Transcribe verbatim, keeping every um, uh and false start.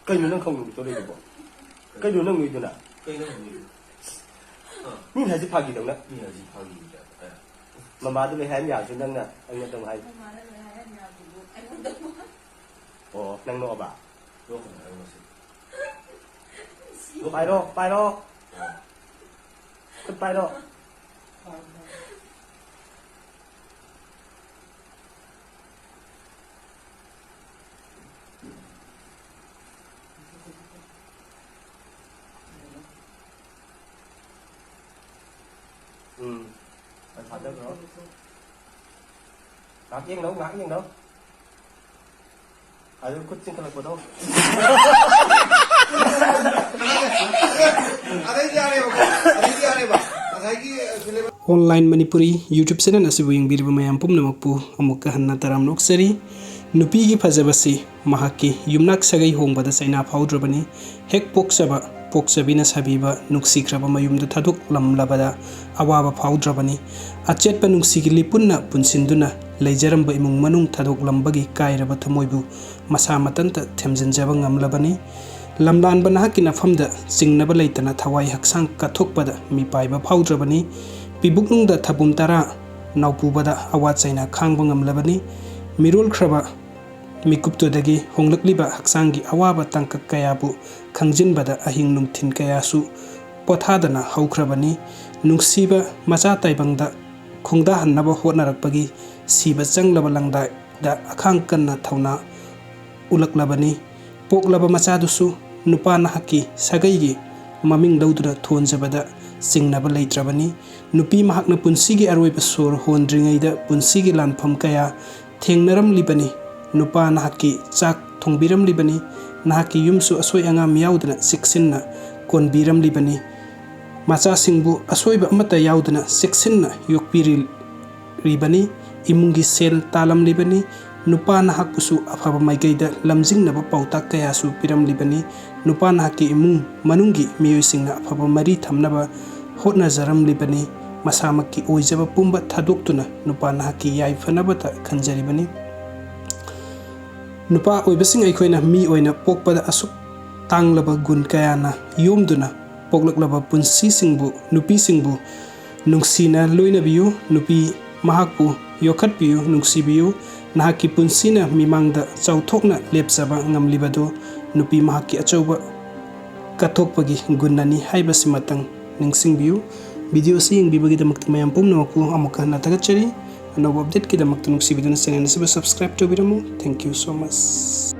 ꯀꯩꯅꯣ ꯅꯪ ꯈꯪꯅꯤꯡꯕ ꯇꯧꯔꯤꯗꯨꯕꯣ? ꯀꯩꯅꯣ ꯅꯪ ꯅꯣꯏꯗꯨꯅ? ꯀꯩꯅꯣ ꯅꯪ ꯅꯣꯏꯗꯨ? ꯑꯥ꯫ ꯃꯤꯅ ꯍꯥꯏꯁꯤ ꯐꯥꯒꯤ ꯇꯧꯅ? ꯃꯤꯅ ꯍꯥꯏꯁꯤ ꯐꯥꯒꯤ ꯇꯧꯅ? ꯑꯥ꯫ ꯃꯃꯥꯗꯨ ꯂꯩ ꯍꯥꯏꯅ ꯌꯥꯔꯁꯨ ꯅꯪꯅ ꯑꯩꯉꯣꯟꯗ ꯑꯃꯨꯛ ꯍꯥꯏ꯫ ꯃꯃꯥꯅ ꯂꯣꯏ ꯍꯥꯏꯍꯟ ꯌꯥꯕꯗꯨꯕꯨ ꯑꯩꯉꯣꯟꯗ ꯑꯃꯨꯛ ꯍꯥꯏ꯫ ꯑꯣ, ꯅꯪ ꯅꯣꯛꯑꯕ? ꯅꯣꯛꯀꯅꯨ, ꯑꯩ ꯉꯁꯤ꯫ ꯄꯥꯏꯔꯣ, ꯄꯥꯏꯔꯣ꯫ ꯑꯣ꯫ ꯈꯨꯠ ꯄꯥꯏꯔꯣ꯫ ꯎꯝ꯫ ꯊꯥꯗꯈ꯭ꯔꯣ꯫ ꯉꯥꯏꯍꯥꯛ ꯌꯦꯡꯅꯧ, ꯉꯥꯏꯍꯥꯛ ꯌꯦꯡꯅꯧ꯫ ꯑꯗꯨ ꯈꯨꯠ ꯆꯤꯡꯈꯠꯂꯛꯄꯗꯣ꯫ ꯑꯗꯩꯗꯤ ꯌꯥꯔꯦꯕꯀꯣ꯫ ꯑꯗꯩꯗꯤ ꯌꯥꯔꯦꯕ꯫ ꯉꯁꯥꯏꯒꯤ film Online Manipuri YouTube channel ꯑꯁꯤꯕꯨ ꯌꯦꯡꯕꯤꯔꯤꯕ ꯃꯌꯥꯝ ꯄꯨꯝꯅꯃꯛꯄꯨ ꯑꯃꯨꯛꯀ ꯍꯟꯅ ꯇꯔꯥꯝꯅ ꯑꯣꯛꯆꯔꯤ꯫ ꯅꯨꯄꯤꯒꯤ ꯐꯖꯕꯁꯤ ꯃꯍꯥꯛꯀꯤ ꯌꯨꯝꯅꯥꯛ ꯁꯥꯒꯩ ꯍꯣꯡꯕꯗ ꯆꯩꯅꯥ ꯐꯥꯎꯗ꯭ꯔꯕꯅꯤ꯫ ꯍꯦꯛ ꯄꯣꯛꯆꯕ ꯄꯣꯛꯆꯕꯤꯅ ꯁꯥꯕꯤꯕ ꯅꯨꯡꯁꯤꯈ꯭ꯔꯕ ꯃꯌꯨꯝꯗ ꯊꯥꯗꯣꯛꯂꯝꯂꯕꯗ ꯑꯋꯥꯕ ꯐꯥꯎꯗ꯭ꯔꯕꯅꯤ꯫ ꯑꯆꯦꯠꯄ ꯅꯨꯡꯁꯤꯒꯤ ꯂꯤꯄꯨꯟꯅ ꯄꯨꯟꯁꯤꯟꯗꯨꯅ ꯂꯩꯖꯔꯝꯕ ꯏꯃꯨꯡ ꯃꯅꯨꯡ ꯊꯥꯗꯣꯛꯂꯝꯕꯒꯤ ꯀꯥꯏꯔꯕ ꯊꯃꯣꯏꯕꯨ ꯃꯁꯥ ꯃꯊꯟꯇ ꯊꯦꯝꯖꯤꯟꯖꯕ ꯉꯝꯂꯕꯅꯤ꯫ ꯂꯝꯂꯥꯟꯕ ꯅꯍꯥꯛꯀꯤ ꯅꯐꯝꯗ ꯆꯤꯡꯅꯕ ꯂꯩꯇꯅ ꯊꯋꯥꯏ ꯍꯛꯆꯥꯡ ꯀꯠꯊꯣꯛꯄꯗ ꯃꯤꯄꯥꯏꯕ ꯐꯥꯎꯗ꯭ꯔꯕꯅꯤ꯫ ꯄꯤꯕꯨꯛꯅꯨꯡꯗ ꯊꯕꯨꯝ ꯇꯔꯥ ꯅꯥꯎꯄꯨꯕꯗ ꯑꯋꯥ ꯆꯩꯅ ꯈꯥꯡꯕ ꯉꯝꯂꯕꯅꯤ꯫ ꯃꯤꯔꯣꯜꯈ꯭ꯔꯕ ꯃꯤꯀꯨꯞꯇꯨꯗꯒꯤ ꯍꯣꯡꯂꯛꯂꯤꯕ ꯍꯛꯆꯥꯡꯒꯤ ꯑꯋꯥꯕ ꯇꯥꯡꯀꯛ ꯀꯌꯥꯕꯨ ꯈꯪꯖꯤꯟꯕꯗ ꯑꯍꯤꯡ ꯅꯨꯡꯊꯤꯜ ꯀꯌꯥꯁꯨ ꯄꯣꯊꯥꯗꯅ ꯍꯧꯈ꯭ꯔꯕꯅꯤ꯫ ꯅꯨꯡꯁꯤꯕ ꯃꯆꯥ ꯇꯥꯏꯕꯪꯗ ꯈꯣꯡꯗꯥꯍꯟꯅꯕ ꯍꯣꯠꯅꯔꯛꯄꯒꯤ ꯁꯤꯕ ꯆꯪꯂꯕ ꯂꯪꯗꯥꯏꯗ ꯑꯈꯥꯡ ꯀꯟꯅ ꯊꯧꯅꯥ ꯎꯠꯂꯛꯂꯕꯅꯤ꯫ ꯄꯣꯛꯂꯕ ꯃꯆꯥꯗꯨꯁꯨ ꯅꯨꯄꯥ ꯅꯍꯥꯛꯀꯤ ꯁꯥꯒꯩꯒꯤ ꯃꯃꯤꯡ ꯂꯧꯗꯨꯅ ꯊꯣꯟꯖꯕꯗ ꯆꯤꯡꯅꯕ ꯂꯩꯇ꯭ꯔꯕꯅꯤ꯫ ꯅꯨꯄꯤ ꯃꯍꯥꯛꯅ ꯄꯨꯟꯁꯤꯒꯤ ꯑꯔꯣꯏꯕ ꯁꯣꯔ ꯍꯣꯟꯗ꯭ꯔꯤꯉꯩꯗ ꯄꯨꯟꯁꯤꯒꯤ ꯂꯥꯟꯐꯝ ꯀꯌꯥ ꯊꯦꯡꯅꯔꯝꯂꯤꯕꯅꯤ꯫ ꯅꯨꯄꯥ ꯅꯍꯥꯛꯀꯤ ꯆꯥꯛ ꯊꯣꯡꯕꯤꯔꯝꯂꯤꯕꯅꯤ꯫ ꯅꯍꯥꯛꯀꯤ ꯌꯨꯝꯁꯨ ꯑꯁꯣꯏ ꯑꯉꯥꯝ ꯌꯥꯎꯗꯅ ꯆꯦꯛꯁꯤꯟꯅ ꯀꯣꯟꯕꯤꯔꯝꯂꯤꯕꯅꯤ꯫ ꯃꯆꯥꯁꯤꯡꯕꯨ ꯑꯁꯣꯏꯕ ꯑꯃꯠꯇ ꯌꯥꯎꯗꯅ ꯆꯦꯛꯁꯤꯟꯅ ꯌꯣꯛꯄꯤꯔꯤꯕꯅꯤ꯫ ꯏꯃꯨꯡꯒꯤ ꯁꯦꯜ ꯇꯥꯜꯂꯝꯂꯤꯕꯅꯤ꯫ ꯅꯨꯄꯥ ꯅꯍꯥꯛꯄꯨꯁꯨ ꯑꯐꯕ ꯃꯥꯏꯀꯩꯗ ꯂꯝꯖꯤꯡꯅꯕ ꯄꯥꯎꯇꯥꯛ ꯀꯌꯥꯁꯨ ꯄꯤꯔꯝꯂꯤꯕꯅꯤ꯫ ꯅꯨꯄꯥ ꯅꯍꯥꯛꯀꯤ ꯏꯃꯨꯡ ꯃꯅꯨꯡꯒꯤ ꯃꯤꯑꯣꯏꯁꯤꯡꯅ ꯑꯐꯕ ꯃꯔꯤ ꯊꯝꯅꯕ ꯍꯣꯠꯅꯖꯔꯝꯂꯤꯕꯅꯤ꯫ ꯃꯁꯥꯃꯛꯀꯤ ꯑꯣꯏꯖꯕ ꯄꯨꯝꯕ ꯊꯥꯗꯣꯛꯇꯨꯅ ꯅꯨꯄꯥ ꯅꯍꯥꯛꯀꯤ ꯌꯥꯏꯐꯅꯕꯇ ꯈꯟꯖꯔꯤꯕꯅꯤ꯫ ꯅꯨꯄꯥ ꯑꯣꯏꯕꯁꯤꯡ ꯑꯩꯈꯣꯏꯅ ꯃꯤ ꯑꯣꯏꯅ ꯄꯣꯛꯄꯗ ꯑꯁꯨꯛ ꯇꯥꯡꯂꯕ ꯒꯨꯟ ꯀꯌꯥꯅ ꯌꯣꯝꯗꯨꯅ ꯄꯣꯛꯂꯛꯂꯕ ꯄꯨꯟꯁꯤꯁꯤꯡꯕꯨ, ꯅꯨꯄꯤꯁꯤꯡꯕꯨ ꯅꯨꯡꯁꯤꯅ ꯂꯣꯏꯅꯕꯤꯌꯨ꯫ ꯅꯨꯄꯤ ꯃꯍꯥꯛꯄꯨ ꯌꯣꯛꯈꯠꯄꯤꯌꯨ, ꯅꯨꯡꯁꯤꯕꯤꯌꯨ꯫ ꯅꯍꯥꯛꯀꯤ ꯄꯨꯟꯁꯤꯅ ꯃꯤꯃꯥꯡꯗ ꯆꯥꯎꯊꯣꯛꯅ ꯂꯦꯞꯆꯕ ꯉꯝꯂꯤꯕꯗꯨ ꯅꯨꯄꯤ ꯃꯍꯥꯛꯀꯤ ꯑꯆꯧꯕ ꯀꯠꯊꯣꯛꯄꯒꯤ ꯒꯨꯟꯅꯅꯤ ꯍꯥꯏꯕꯁꯤꯃꯇꯪ ꯅꯤꯡꯁꯤꯡꯕꯤꯌꯨ꯫ ꯚꯤꯗꯤꯑꯣ ꯑꯁꯤ ꯌꯦꯡꯕꯤꯕꯒꯤꯗꯃꯛꯇ ꯃꯌꯥꯝ ꯄꯨꯝꯅꯃꯛꯄꯨ ꯑꯃꯨꯛꯀ ꯍꯟꯅ ꯊꯥꯒꯠꯆꯔꯤ꯫ ꯑꯅꯧꯕ ꯑꯞꯗꯦꯠꯀꯤꯗꯃꯛꯇ ꯅꯨꯡꯁꯤꯕꯤꯗꯨꯅ ꯆꯦꯅꯦꯜ ꯑꯁꯤꯕꯨ subscribe ꯇꯧꯕꯤꯔꯝꯃꯨ꯫ Thank you so much꯫